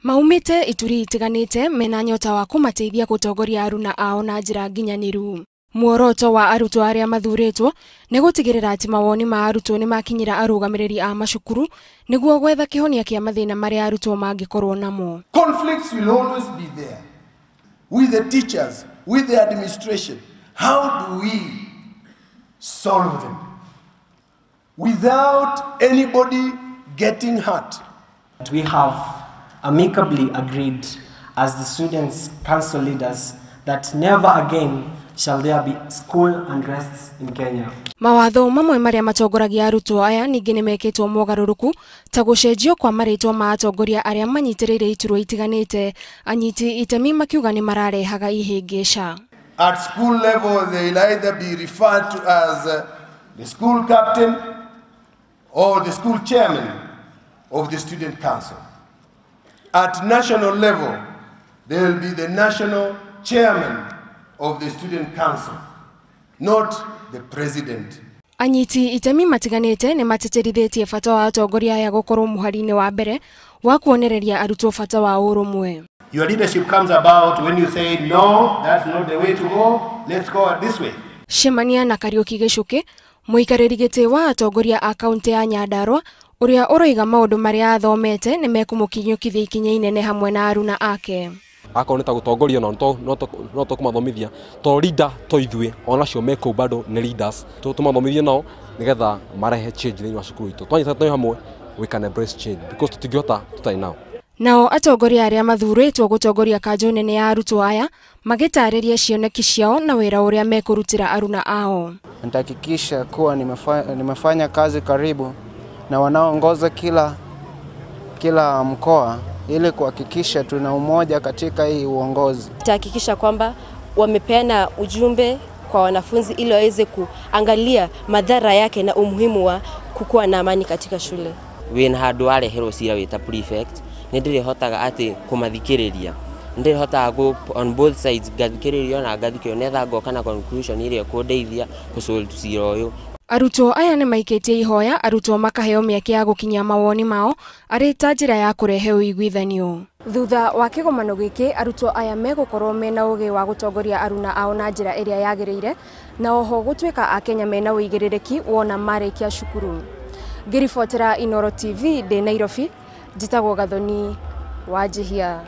Maumĩte ituri itiganĩte mena nyota wa kũmateithia gũtongoria aruna ao na njĩra nginyanĩru. Muoroto wa arutwo arĩa mathurĩtwo nĩ gũtigĩrĩra atĩ mawoni ma arutwo nĩ makinyĩra arũgamĩrĩri a macukuru nĩguo gwetha kĩhonia kĩa mathĩna marĩa arutwo mangĩkorwo namo. Conflicts will always be there with the teachers, with the administration. How do we solve them without anybody getting hurt? We have amicably agreed as the students' council leaders that never again shall there be school unrests in Kenya. Mawatho mamwe marĩa matongoragia arutwo aya ningĩ nĩmekĩtwo mogarũrũku ta gũcenjio kwa marĩtwa ma atongoria arĩa manyitĩrĩire iturwa itiganĩte, anyiti itemi makiuga nĩ mararehaga ihĩngĩca. At school level they will either be referred to as the school captain or the school chairman of the student council. At national level they will be the national chairman of the student council, not the president. Anyiti itemi matiganĩte nĩ matĩtĩrithĩtie bata wa atongoria aya gũkorwo mũhari-inĩ wa mbere wa kuonereria arutwo bata wa ũrũmwe. Your leadership comes about when you say no, that's not the way to go, let's go this way. Cemania na Kariuki Gicuki, mũikarĩri gĩtĩ wa atongoria a kaunti ya Nyandarua, ũrĩa ũroiga maũndũ marĩa athomete nĩ mekũmũkinyũkithia ikinya inene hamwe na aruna ake. Akorwo nĩ ta gũtongoria no tũkũmathomithia to leader to ithuĩ onacio me kũu bado nĩ leaders tũmathomithie nao nĩgetha marehe change thĩinĩ wa cukuru itũ. Twanyita twĩ hamwe we can embrace change because tũtingĩhota tũtarĩ nao. Nao atongoria arĩa mathurĩtwo gũtongoria kanjũ nene ya arutwo aya magĩtarĩria cioneki ciao na wĩra ũrĩa mekũrutĩra aruna ao. Nitahakikisha kuwa nimefanya kazi karibu na wanaoongoza kila mkoa ili kuhakikisha tuna umoja katika hii uongozi. Tutahakikisha kwamba wamepeana ujumbe kwa wanafunzi ili waweze kuangalia madhara yake na umuhimu wa kukuwa na amani katika shule. Wina handu wareherwo cira wita prefect nĩ ndĩrĩhotaga atĩ kũmathikĩrĩria, nĩ ndĩrĩhotaga go on both sides ngathikĩrĩrio na ngathikĩrĩrio nĩgetha ngoka na conclusion ĩrĩa ĩkũndeithia kũsolve cira ũyũ. Arutwo aya nĩ maikĩtie ihoya arutwo makaheo mĩeke ya gũkinyia mawoni mao arĩ ta njĩra ya kũrehe ũiguithanio. Thutha wa kĩgomano gĩkĩ arutwo aya megũkorwo mena ũgĩ wa gũtongoria aruna ao na njĩra ĩrĩa yagĩrĩire na oho gũtuĩka akenya mena ũigĩrĩrĩki wona marĩkia cukuru. Ngĩribotera Inooro TV ndĩ Nairobi, njĩtagwo Gathoni Wanjihia.